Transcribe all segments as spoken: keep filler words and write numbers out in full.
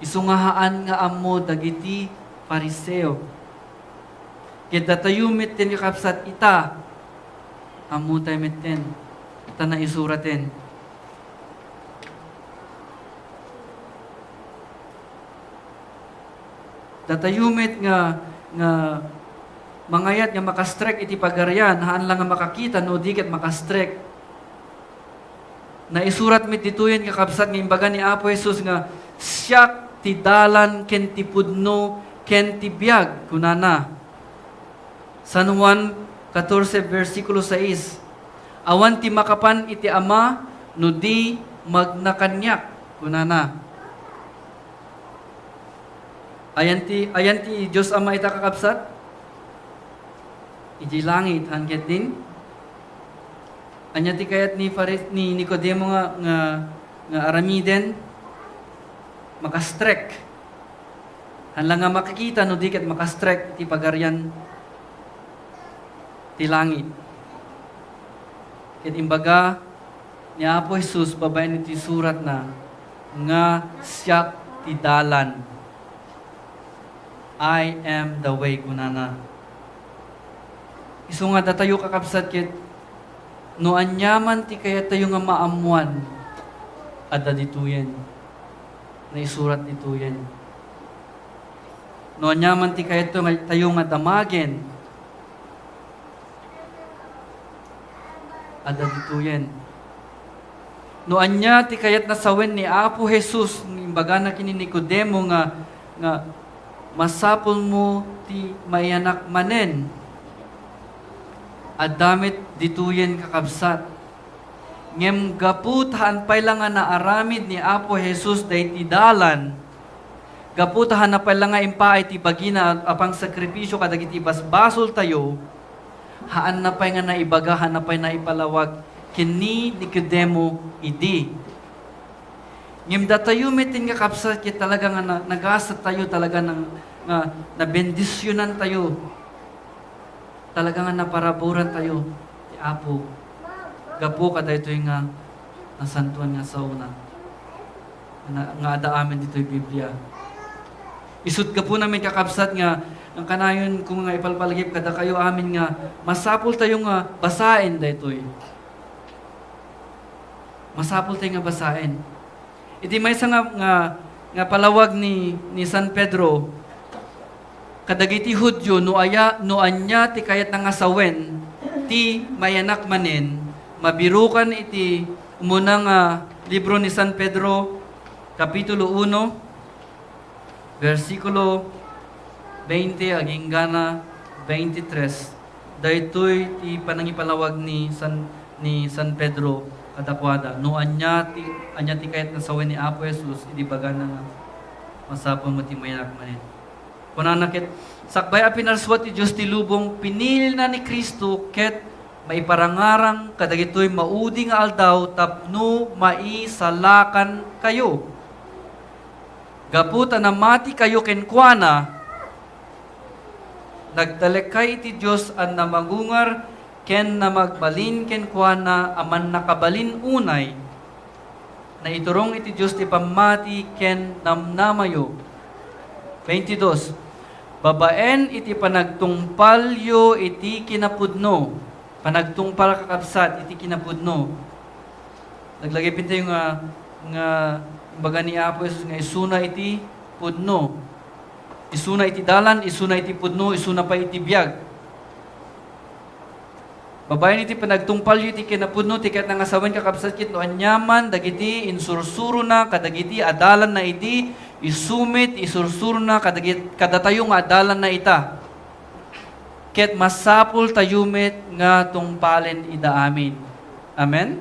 Isu nga haan nga ammo dagiti Fariseo. Ket datayo metten, kakabsat, ita, ammotay metten, ta naisuraten. Datayo met nga, nga mangayat nga makastrek iti Pagarian, haan la nga makakita no di ket makastrek. Naisurat met ditoyen, kakabsat, nga imbaga ni Apo Jesus nga, "Siak ti dalan ken ti pudno ken ti biag," kunana. San Juan katorse, bersikulo sais, "Awan ti makapan iti Ama no di magna kaniak," kunana. Ayan ti, ayan ti Dios Ama ita, kakabsat? Iti langit, haan ketdin? Ania ti kayat ni Faris-, ni Nicodemo nga, nga, nga aramiden? Makastrek. Haan la nga makakita no di ket makastrek ti Pagarian ti langit. Ket imbaga ni Apo Jesus babaen iti suratna nga, "Siak ti dalan." "I am the way," kunana. Isu nga datayo, kakabsat, ket no aniaman ti kayattayo nga maammoan, adda ditoyen. Naisurat ditoyen. No aniaman ti kayatto nga, tayo nga damagen, adda ditoyen. No ania ti kayatna sawen ni Apo Jesus, imbagana ken ni Nicodemo nga, nga, "Masapulmo ti maiyanak manen." Adda met ditoyen, kakabsat. Ngem gapu ta haan pay la nga naaramid ni Apo Jesus daydi dalan, gapu ta haanna pay la nga impaay ti bagina a, a pangsakripisio kadagiti basbasoltayo, haanna pay nga naibaga, haanna pay naipalawag ken ni Nicodemo idi. Ngem datayo metten, kakabsat, ket talaga nga na-, nagasattayo, talaga nga, nga nabendisionantayo. Talaga nga naparaburantayo ti Apo gapu kadaytoy nga nasantoan nga saona nga, nga adda amin ditoy Biblia. Isut' gapuna met, kakabsat, nga, nga kanayon ko nga ipalpalagip kadakayo amin nga masapultayo nga basaen daytoy. Masapultayo nga basaen. Iti maysa nga, nga, nga palawag ni, ni San Pedro kadagiti Judio, no aya, no ania ti kayatna nga sawen ti maiyanak manen, mabirukan iti umuna nga libro ni San Pedro, Kapitulo uno, bersikulo twenty agingga na twenty-three. Daytoy ti panangipalawag ni San, ni San Pedro kadakuada. No ania ti, ania ti kayatna sawen ni Apo Jesus, idi bagana nga, "Masapulmo ti maiyanak manen." Kunana ket, "Sakbay a pinarsua ti Dios ti lubong, pinilina ni Cristo ket maiparangarang kadagitoy maudi nga aldaw tapno maisalakankayo." Gapu ta namatikayo kenkuana, nagtalekkay iti Dios a namangungar ken namagbalin kenkuana a Mannakabalin unay. Naiturong iti Dios ti pammati ken namnamayo. Twenty-two. Babaen iti panagtungpalyo iti kinapudno. Panagtungpal, kakabsat, iti kinapudno. Laglagipen tayo nga, nga imbaga ni Apo Jesus nga isuna iti pudno. Isuna iti dalan, isuna iti pudno, isuna pay iti biag. Babaen iti panagtungpalyo iti kinapudno, ti kayatna nga sawen, kakabsat, ket no aniaman dagiti insursurona kadagiti adalanna idi, isu met isursurona kadagit-, kadatayo nga adalanna ita. Ket masapultayo met nga tungpalen ida amin. Amen?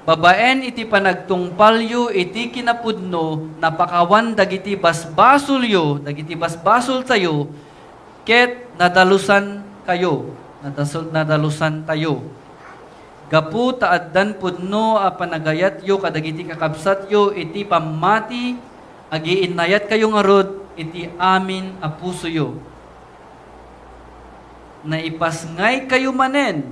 Babaen iti panagtungpalyo iti kinapudno, napakawan dagiti basbasolyo, dagiti basbasoltayo, ket nadalusankayo, nadasol-, nadalusantayo. Gapu ta addan pudno a panagayatyo kadagiti kakabsatyo iti pammati, agiinnayatkayo ngarud iti amin a pusoyo. Naipasngaykayo manen,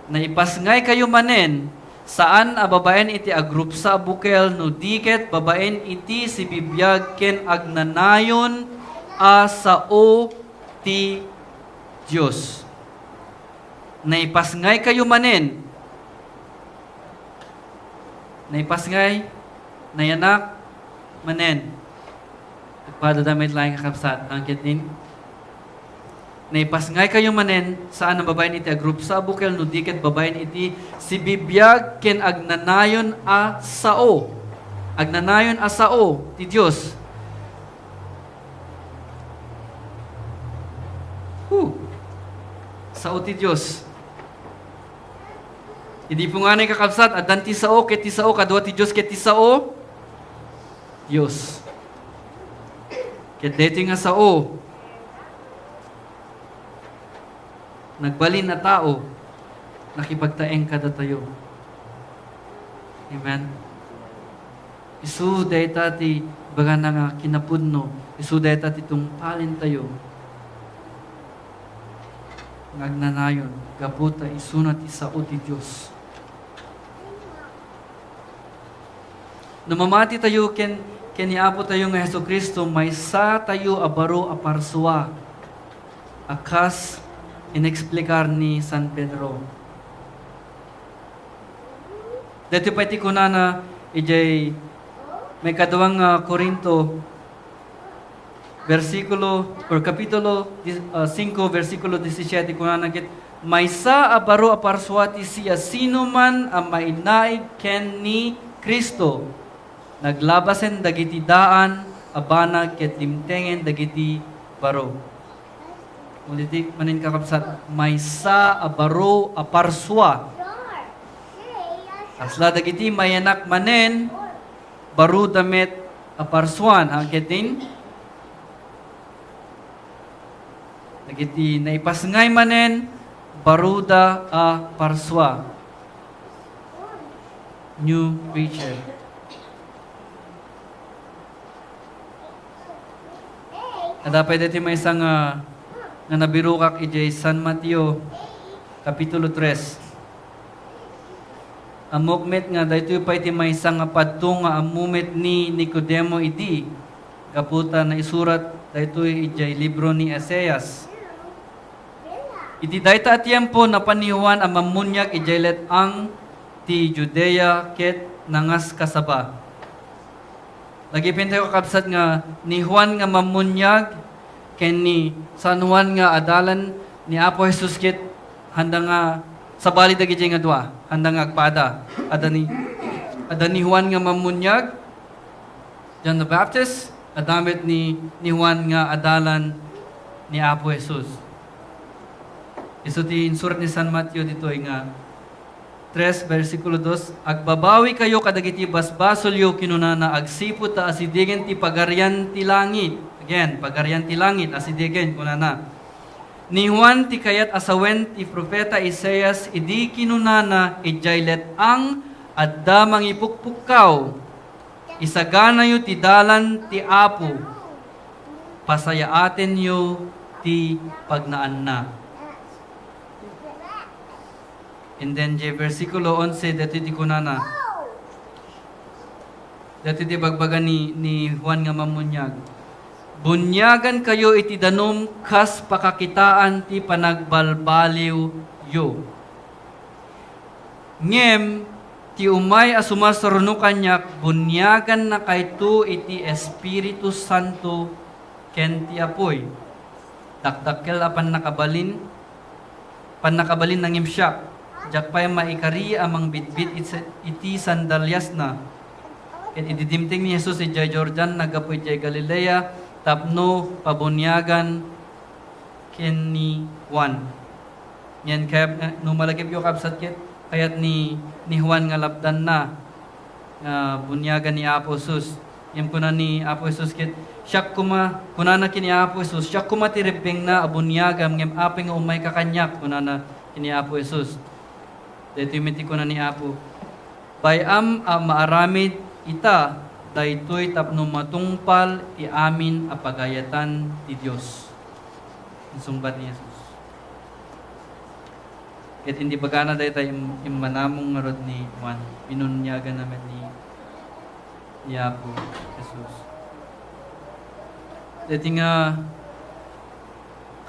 naipasngaykayo manen Saan a babaen iti agrupsa a bukel no di ket babaen iti sibibiag ken agnanayon a sao ti Dios. Naipasngaykayo manen. Naipasngay, nayanak, manen. Agpadada met laeng, kakabsat, ang ketnin. Naipasngaykayo manen, saan a babaen iti agrupsa a bukel, no di ket babaen iti sibibiag ken agnanayon a sao. Agnanayon a sao ti Dios. Huh. Sao ti Dios. Idi punganay, kakabsat, addan ti sao, ket ti sao, kadua ti Dios, ket ti sao, Dios. Ket daytoy nga sao, nagbalin a tao, nakipagtaeng kadatayo. Amen. Isu dayta ti bagana nga kinapudno, isu dayta ti tungpalintayo nga agnanayon, gapu ta isuna ti sao ti Dios. No mamatitayo ken, ken ni Apotayo nga Jesu-Cristo, maysatayo a baro a parsua a kas ineksplikar ni San Pedro. Daytoy pay ti kunana idiay maikadua nga Corinto, bersikulo, or kapitulo dis-, ah, singko, bersikulo disisiete, kunana ket, "Maysa a baro a parsua ti siasinoman a mainaig ken ni Cristo, naglabasen dagiti daan a banag ket dimtengen dagiti baro." Ulitek manen, kakabsat, maysa a baro a parsua. Kasla dagiti mayanak manen, baruda met a parsuan. Ang ketdin, dagiti naipasngay manen, baruda a parsua. New creature. Adda pay daytoy maysa nga, nga nabirokak idiay San Mateo, Kapitulo tres. Ammok met nga daytoy pay ti maysa nga padto nga ammo met ni Nicodemo idi, gapu ta naisurat daytoy idiay libro ni Isaias. Iti dayta a tiempo, napan ni Juan a Mammuniag idiay let-ang ti Judea ket nangaskasaba. Lagipentayo, kakabsat, nga ni Juan nga Mammuniag ken ni San Juan nga adalan ni Apo Jesus ket handa nga sabali dagiti nga dua, handa nga agpada. Adda ni, adda ni Juan nga Mammuniag, John the Baptist, adda met ni, ni Juan nga adalan ni Apo Jesus. Isu ti insurat ni San Mateo ditoy nga tres, bersikulo dos, "Agbabawikayo kadagiti basbasolyo," kinunana, "agsipud ta asidegen ti Pagarian ti Langit." Again, Pagarian ti Langit, asidegen, kunana. Ni Juan ti kayat a sawen ti profeta Isaias idi kinunana, "Idiay let-ang adda mangipukpukkaw, isaganayo ti dalan ti Apo, pasayaatenyo ti pagnaanna." And then, di bersikulo onse, daytoy ti kunana. Daytoy ti bagbaga ni, ni Juan nga Mammuniag, "Buniagankayo iti danum kas pakakitaan ti panagbalbaliwyo. Ngem ti umay a sumasaruno kaniak, buniagannakayto iti Espiritu Santo ken ti apuy." Dakdakkel a pannakabalin, pannakabalin nangimsiak. Diak pay maikari a mangbitbit iti, iti sandaliasna. Ket idi dimteng ni Jesus idiay Jordan, naggapu idiay Galilea tapno pabuniagan ken ni Juan. Ngem kayat, no malagipyo, kabsat, ket kayat ni, ni Juan nga lapdanna nga buniagan ni Apo Jesus. Ngem kuna ni Apo Jesus ket, "Siak koma," kunana ken ni Apo Jesus, "Siak koma ti rebbengna a buniagam, ngem apay nga umayka kaniak?" kunana ken ni Apo Jesus. Daytoy met ti kuna ni Apo, "Bay-am a maaramid ita daytoy tapno matungpal ti amin a pagayatan ti Dios." Insungbat ni Jesus. Ket indi bagana dayta im-, immanamong ngarud ni Juan, binuniaganna met ni, ni Apo Jesus. Dayta nga,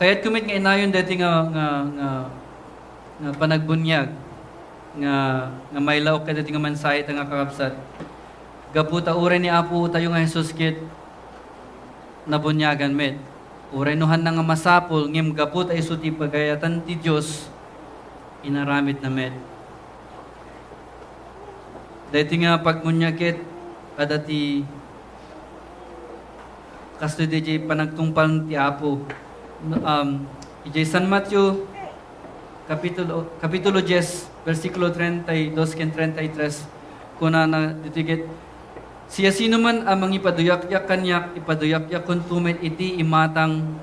kayatko met nga inayon dayta nga, nga, nga, nga panagbuniag nga, nga mailaok kadayta nga mensahe ta nga kakabsat. Gapu ta uray ni Apo tayo nga Jesus ket nabuniagan met. Uray no hanna nga masapul, ngem gapu ta isu ti pagayatan ti Dios, inaramidna met. Daytoy nga pagmuniag ket adda ti kastoy daydiay panagtungpal ti Apo. No, um, idiay San Mateo, Kapitulo, Kapitulo dies, bersikulo treinta y dos ken treinta y tres, kunana ditoy ket, "Siasinoman a mangipaduyakyak kaniak, ipaduyakyakonto met iti imatang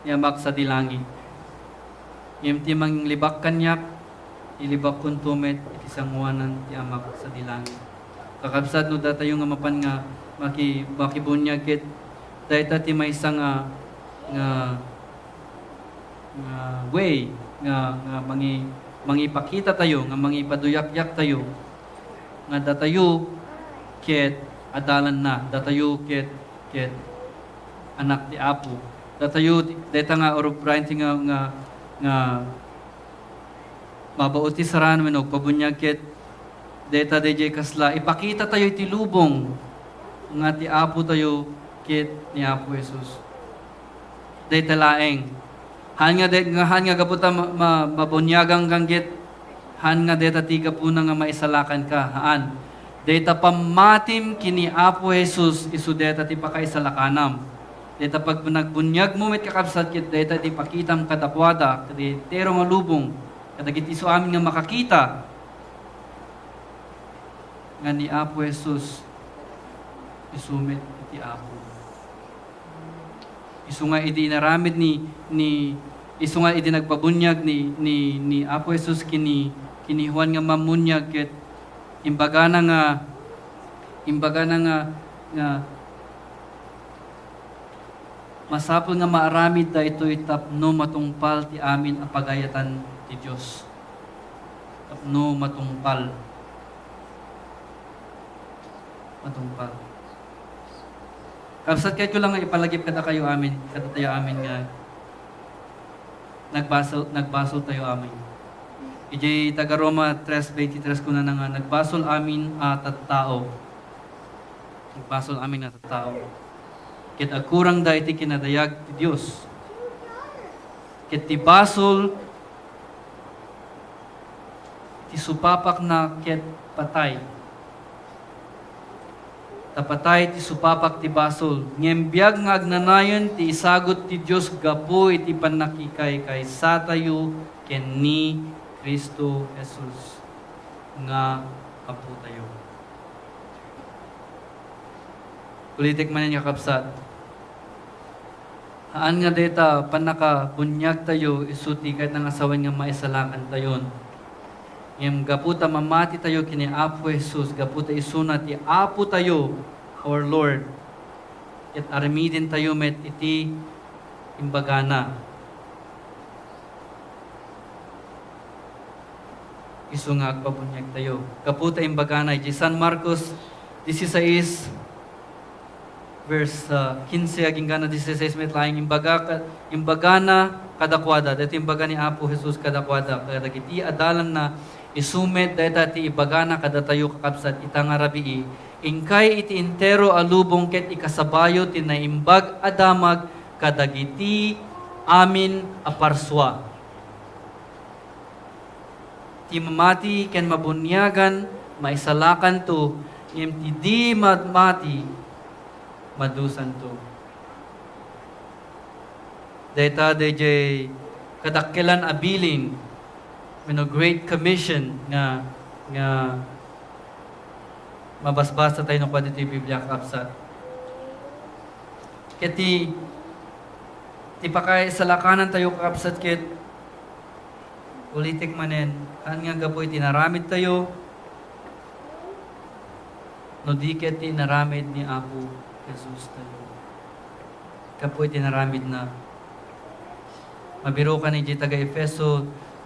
ni Amak sadi langit. Ngem ti manglibak kaniak, ilibakkonto met iti sangoanan ti Amak sadi langit." Kakabsat, no datayo nga mapan nga maki-, makibuniag ket dayta ti maysa nga, nga nga way nga, nga mangi-, mangipakita tayo, nga mangipaduyakyak tayo, nga datayo ket adalanna, datayo ket, ket anak ti Apo. Datayo, dayta nga urubrayan ti nga, nga, nga mabautisaran wenno agpabuniag ket dayta daydiay kasla ipakita tayo iti lubong nga ti Apo tayo ket ni Apo Jesus. Dayta laeng. Haan nga day-, nga haan nga gapu ta ma-, ma-, mabuniagan ka ket haan nga dayta ti gapuna nga maisalakan ka. Haan. Dayta pammatim ken ni Apo Jesus, isu dayta ti pakaisalakanam. Dayta pag-, nagbuniag mo met, kakabsat, ket dayta ti pakitam kadakuada, ket entero nga lubong, kadagiti isu amin nga makakita nga ni Apo Jesus, isu met iti Apo. Isu nga idi inaramid ni, ni, isu nga idi nagpabuniag ni, ni, ni Apo Jesus ken ni, ken ni Juan nga Mammuniag, ket imbagana nga, imbagana nga, nga masapul nga maaramid daytoy tapno matungpal ti amin a pagayatan ti Dios. Tapno matungpal. Matungpal. Kabsat, kayatko lang nga ipalagip kadakayo amin, kadatayo amin nga nagbasol, nagbasol tayo amin. Idiay taga Roma tres veintitrés kunana nga, "Nagbasol amin a tattao." Nagbasol amin a tattao. Ket agkurangda iti kinadayag ti Dios. Ket ti basol ti supapakna ket patay. Ta patay ti supapak ti basol, ngem biag nga agnanayon ti isagut ti Dios gapu iti pannakikaykaysa tayo ken ni Cristo Jesus nga Apo tayo. Ulitek manen, kakabsat. Haan nga dayta pannakabuniag tayo isu ti kayatna nga sawen nga maisalakan tayon. Ngem gapu ta mamati tayo ken ni Apo Jesus, gapu ta isuna ti Apo tayo, our Lord, ket aramiden tayo met iti imbagana. Isu nga agpabuniag tayo. Gapu ta imbagana iti San Marcos dieciséis, verse, ah, quince agingga na dieciséis met laeng, imbaga ka-, imbagana kadakuada. Daytoy imbaga ni Apo Jesus kadakuada, kadagiti adalanna, isu met dayta ti ibagana kadatayo, kakabsat, ita nga rabii, "Inkay iti entero a lubong ket ikasabayo ti naimbag a damag kadagiti amin a parsua." Ti mamati ken mabuniagan, maisalakanto, ngem ti di mamati, madusanto. Dayta daydiay kadakkelan a bilin, wenno Great Commission nga, nga mabasbasa tayo no kua ditoy Biblia, kakabsat. Ket ti, ti pakaisalakanan tayo, kakabsat, ket ulitek manen, haan nga gapu iti inaramid tayo, no di ket ti inaramid ni Apo Jesus tayo. Gapu iti inaramidna. Mabirokan iti taga-Efeso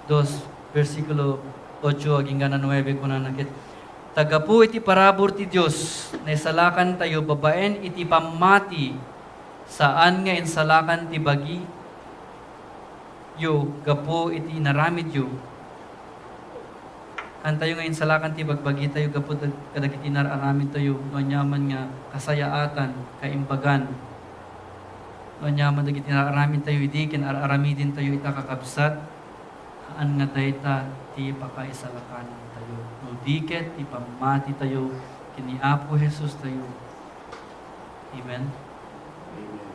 dos, bersikulo ocho agingga nuebe, kunana ket, "Ta gapu iti parabur ti Dios, naisalakantayo babaen iti pammati, saan nga insalakan ti bagiyo gapu iti inaramidyo." Haantayo nga insalakan ti bagbagitayo gapu dag-, kadagiti nar-aramidtayo, no aniaman nga kasayaatan, kaimbagan. No aniaman dagiti nar-aramidtayo idi ken ar-aramidentayo ita, kakabsat, haan nga dayta ti pakaisalakanantayo. No di ket ti pammatitayo ken ni Apo Jesus tayo. Amen? Amen.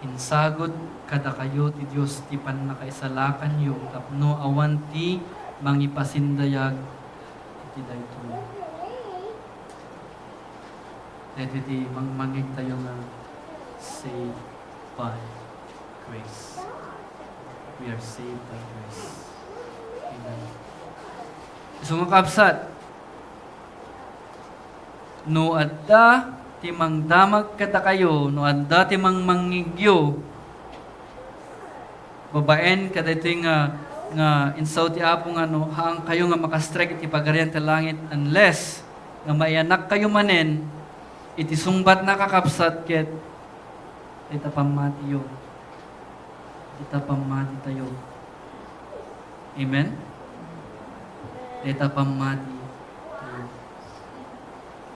Insagut kadakayo ti Dios ti pannakaisalakanyo tapno awan ti mangipasindayag iti daytoy. Daytoy ti mangmangngegtayo nga saved by grace. We are saved by grace. Amen. Isu nga kabsat, no adda ti mangdamag kadakayo, no adda ti mangmangngegyo, babaen kadaytoy nga, nga insao ti Apo nga no, haankayo nga makastrek iti Pagarian ti Langit unless nga maiyanakkayo manen iti sungbatna, kakabsat, ket ita pammatiyo, ita pammatitayo. Amen? Dayta pammati